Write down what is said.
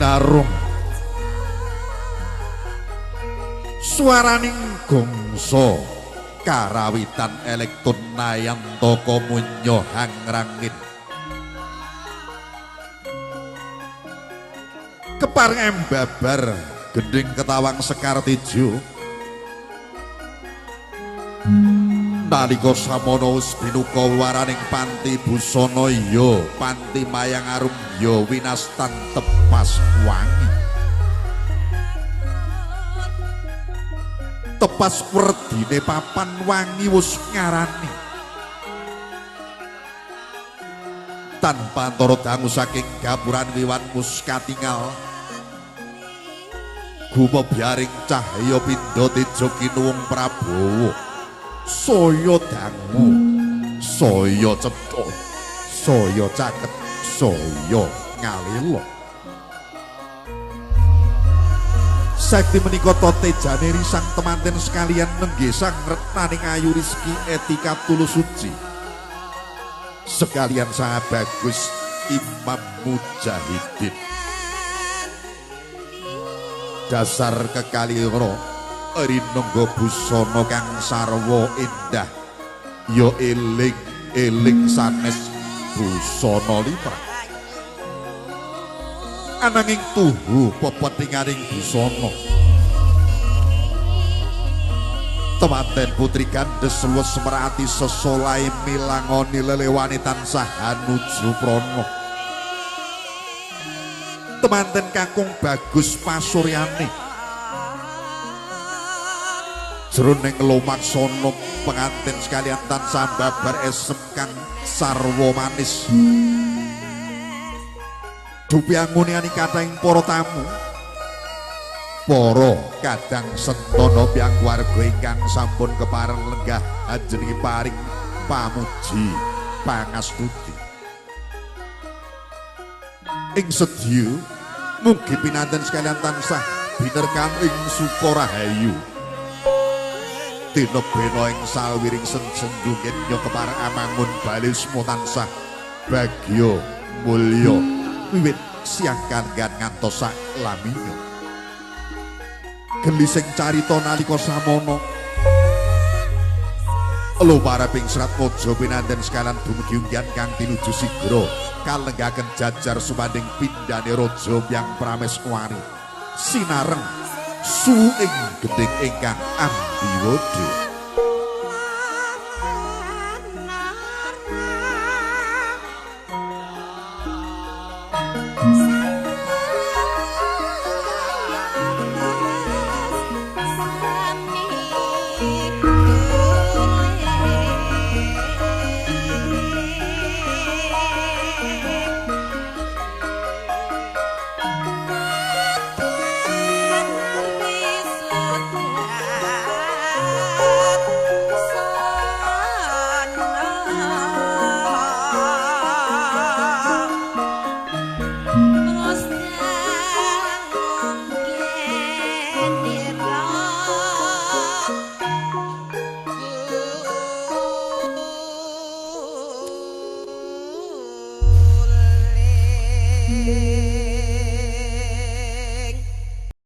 Binarung suaraning gongso karawitan elektron nayantaka munyo hangrangin kepareng embabar gending ketawang sekar tejo nalika samono wis binuka waraning panti busana ya panti mayang arum ya winastan tepas wangi tepas werdine papan wangi wis ngarani tanpa antara dangu saking gapuran wiwan wis katingal gumebyaring cahya pindha teja kinuwung Prabowo saya dangu saya cetha saya caket saya ngalela. Sekti menika tejane risang temanten sekalian nenggih sang retnaning ayu rizki etika tulus suci sekalian sangat bagus Imam Mujahidin dasar kekaliro rinengga busana kang sarwa indah ya eling eling sanes busana limrah ananging tuhu pepetinganing busana temanten putri gandhes luwes merati sesolahe milangoni lelewani tansah hanuju prana temanten kakung bagus pasuryane jroning lumaksana pengantin sekalian tansah babar esem kang sarwa manis dupi anguniani kathahing para tamu para kadang sentana piyang warga ingkang sampun kepareng lenggah anjenengi paring pamuji pangastuti ing sedya mugi pinanten sekalian tansah binerkan ing suka rahayu tinebena ing sawiring senjung yen kepareng amangun balismo tansah bagya mulya wiwit siang kanggan ngantos sak laminya gelising carita nalika samono lumareping serat mojo pinanten sekalian dumugi unggihan kang tinuju sigra kalenggaken jajar sumanding pindhane raja Hyang Prameswari sinareng suwing gendhing ingkang ambiwada.